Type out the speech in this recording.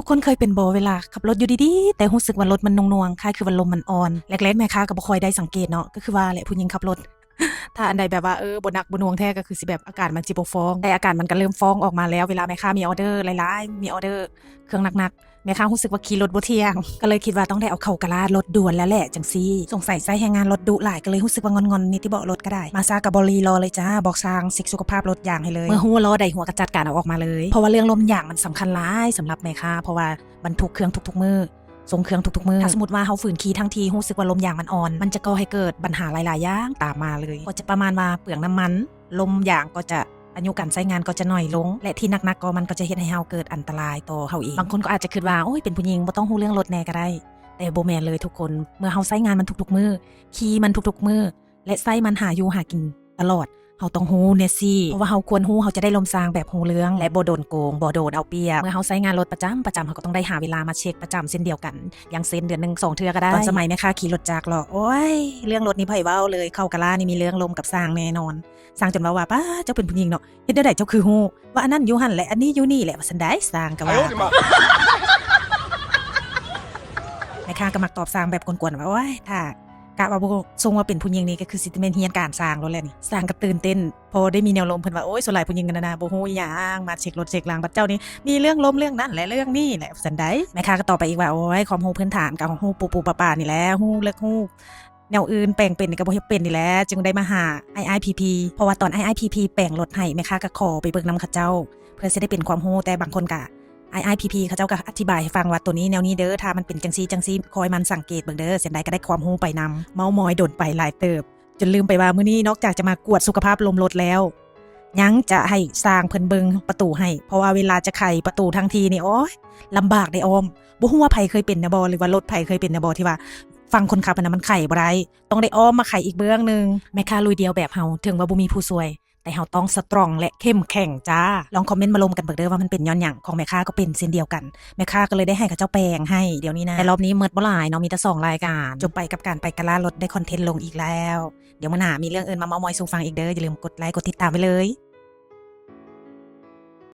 ຄົນເຄີຍເປັນບໍ່ ເວລາຂັບລົດຢູ່ດີໆ ແຕ່ຮູ້ສຶກວ່າລົດມັນໜ່ວງໆ ຄ້າຍຄືວ່າລົມມັນອ່ອນ? ແລກໆ ແມ່ຄ້າກໍບໍ່ຄ່ອຍໄດ້ສັງເກດເນາະ ກໍຄືວ່າແຫຼະ ຜູ້ຍິງຂັບລົດ ຖ້າອັນໃດແບບວ່າ ເອີ ບໍ່ໜັກບໍ່ໜ່ວງແທ້ ກໍຄືຊິແບບ ອາການມັນຊິບໍ່ຟ້ອງ ແຕ່ອາການມັນກໍເລີ່ມຟ້ອງອອກມາແລ້ວ ເວລາແມ່ຄ້າມີອໍເດີຫຼາຍໆ ມີອໍເດີເຄື່ອງໜັກໆ ແມ່ຄ້າຮູ້ສຶກວ່າຂີ່ລົດບໍ່ທ່ຽງ ກໍເລີຍຄິດວ່າຕ້ອງໄດ້ເອົາເຂົ້າກາລາດລົດດ່ວນແລ້ວແຫຼະ ຈັ່ງຊີ້ ສົງໄສໃຊ້ແຮງງານລົດດຸຫຼາຍ ກໍເລີຍຮູ້ສຶກວ່າງອນໆ ນີ້ຕິເບາະລົດກໍໄດ້ ມາຊ້າກໍບໍ່ລີລໍເລີຍຈ້າ ບອກຊ່າງເຊັກສຸຂະພາບລົດຢາງໃຫ້ເລີຍ ເມື່ອຮູ້ວ່າລໍ້ໃດຫົວກໍຈັດການເອົາອອກມາເລີຍ ເພາະວ່າເລື່ອງລົມຢາງມັນສຳຄັນຫຼາຍສຳລັບແມ່ຄ້າ ເພາະວ່າບັນທຸກເຄື່ອງທຸກໆມື້ ສົ່ງເຄື່ອງທຸກໆມື້ ຖ້າສົມມຸດວ່າເຮົາຝືນຂີ່ທັງທີ່ຮູ້ສຶກວ່າລົມຢາງມັນອ່ອນ ມັນຈະກໍ່ໃຫ້ເກີດບັນຫາຫຼາຍໆຢ່າງຕາມມາເລີຍ ກໍຈະປະມານວ່າເປືອງນ້ຳມັນ ລົມຢາງກໍຈະ ອາຍຸການໃຊ້ງານກໍຈະໜ້ອຍລົງ ແລະ ທີ່ໜັກໆກໍມັນກໍຈະເຮັດໃຫ້ເຮົາເກີດອັນຕະລາຍຕໍ່ເຮົາເອງ ບາງຄົນກໍອາດຈະຄິດວ່າ ໂອ້ຍ ເປັນຜູ້ຍິງບໍ່ຕ້ອງຮູ້ເລື່ອງລົດແດ່ກໍໄດ້ ແຕ່ບໍ່ແມ່ນເລີຍທຸກຄົນ ເມື່ອເຮົາໃຊ້ງານມັນທຸກໆມື້ ຂີ່ມັນທຸກໆມື້ ແລະ ໃຊ້ມັນຫາຢູ່ຫາກິນຕະຫຼອດ ເຮົາຕ້ອງຮູ້ແນ່ຊີ້ ເພາະວ່າເຮົາຄວນຮູ້ ເຮົາຈະໄດ້ລົມຊ່າງແບບຮູ້ເລື່ອງ ແລະ ບໍ່ໂດນໂກງ ບໍ່ໂດນເອົາປຽບ ເມື່ອເຮົາໃຊ້ງານລົດປະຈຳໆ ເຮົາກໍຕ້ອງໄດ້ຫາເວລາມາເຊັກປະຈຳເຊັ່ນດຽວກັນ ຢ່າງເຊັ່ນເດືອນໜຶ່ງສອງເທື່ອກໍໄດ້ ຕອນສະໄໝແມ່ຄ້າຂີ່ລົດຈັກເນາະ ໂອ້ຍ ເລື່ອງລົດນີ້ໃຜເວົ້າເລີຍ ເຂົ້າກະລານີ້ມີເລື່ອງລົມກັບຊ່າງແນ່ນອນ ຊ່າງຈົນເວົ້າວ່າ ປ້າ ເຈົ້າເປັນຜູ້ຍິງເນາະ ເຮັດແນວໃດເຈົ້າຄືຮູ້ ວ່າອັນນັ້ນຢູ່ຫັ້ນແຫຼະ ອັນນີ້ຢູ່ນີ້ແຫຼະ ວ່າຊັ້ນໃດ ຊ່າງກໍວ່າ ແມ່ຄ້າກໍມັກຕອບຊ່າງແບບກວນໆ ວ່າ ໂອ້ຍ ຖ້າກະວ່າບໍ່ຊົງວ່າເປັນຜູ້ຍິງນີ້ ກໍຄືຊິແມ່ນຮຽນການຊ່າງໂລດແຫຼະນີ້ ຊ່າງກໍຕື່ນເຕັ້ນ ພໍໄດ້ມີແນວລົມ ເພິ່ນວ່າ ໂອ້ຍ ສ່ວນຫຼາຍຜູ້ຍິງນັ້ນນະ ບໍ່ຮູ້ອີ່ຫຍັງ ມາເຊັກລົດເຊັກລາງ ບັດເຈົ້ານີ້ມີເລື່ອງລົມເລື່ອງນັ້ນແຫຼະເລື່ອງນີ້ແຫຼະ ວ່າຊັ້ນໃດ ແມ່ຄ້າກໍຕອບໄປອີກວ່າ ໂອ້ຍ ຄວາມຮູ້ພື້ນຖານກໍຮູ້ປູໆປາໆນີ້ແຫຼະ ຮູ້ເລິກຮູ້ ແນວອື່ນແປງເປັນນີ້ກໍບໍ່ເຮັດເປັນນີ້ແຫຼະ ຈຶ່ງໄດ້ມາຫາອ້າຍອ້າຍພີພີ ເພາະວ່າຕອນອ້າຍອ້າຍພີພີແປງລົດໃຫ້ ແມ່ຄ້າກໍຂໍໄປເບິ່ງນຳເຂົາເຈົ້າ ເພື່ອຊິໄດ້ເປັນຄວາມຮູ້ ແຕ່ບາງຄົນກໍ ອ້າຍອ້າຍພີພີເຂົາເຈົ້າກໍອະທິບາຍໃຫ້ຟັງວ່າ ໂຕນີ້ແນວນີ້ເດີ ຖ້າມັນເປັນຈັ່ງຊີ້ຈັ່ງຊີ້ ຄອຍໝັ່ນສັງເກດເບິ່ງເດີ ຈັ່ງໃດກໍໄດ້ຄວາມຮູ້ໄປນຳ ເມົາມອຍດົນໄປຫຼາຍເຕີບ ຈົນລືມໄປວ່າມື້ນີ້ນອກຈາກຈະມາກວດສຸຂະພາບລົມລົດແລ້ວ ຍັງຈະໃຫ້ຊ່າງເພິ່ນເບິ່ງປະຕູໃຫ້ ເພາະວ່າເວລາຈະໄຂປະຕູທັງທີນີ້ ໂອ້ຍ ລຳບາກໄດ້ອ້ອມ ບໍ່ຮູ້ວ່າໃຜເຄີຍເປັນແດ່ບໍ່ ຫຼືວ່າລົດໃຜເຄີຍເປັນແດ່ບໍ່ ທີ່ວ່າຝັ່ງຄົນຂັບຫັ້ນນະ ມັນໄຂບໍ່ໄດ້ ຕ້ອງໄດ້ອ້ອມມາໄຂອີກເບື້ອງໜຶ່ງ ແມ່ຄ້າລຸຍດຽວແບບເຮົາ ເຖິງວ່າບໍ່ມີຜູ້ຊ່ວຍ ແຕ່ເຮົາຕ້ອງສະຕຣອງ ແລະ ເຂັ້ມແຂງຈ້າ ລອງຄອມເມັນມາລົມກັນເບິ່ງເດີວ່າມັນເປັນຍ້ອນຫຍັງ ຂອງແມ່ຄ້າກໍເປັນເຊັ່ນດຽວກັນ ແມ່ຄ້າກໍເລີຍໄດ້ໃຫ້ເຂົາເຈົ້າແປງໃຫ້ດຽວນີ້ນະ ແຕ່ລອບນີ້ໝົດບໍ່ຫຼາຍເນາະ ມີແຕ່ສອງລາຍການ ຈົບໄປກັບການໄປກະລາລົດ ໄດ້ຄອນເທັນລົງອີກແລ້ວ ດຽວມື້ໜ້າມີເລື່ອງອື່ນມາເມົາມອຍສູ່ຟັງອີກເດີ ຢ່າລືມກົດໄລກົດຕິດຕາມໄວ້ເລີຍ.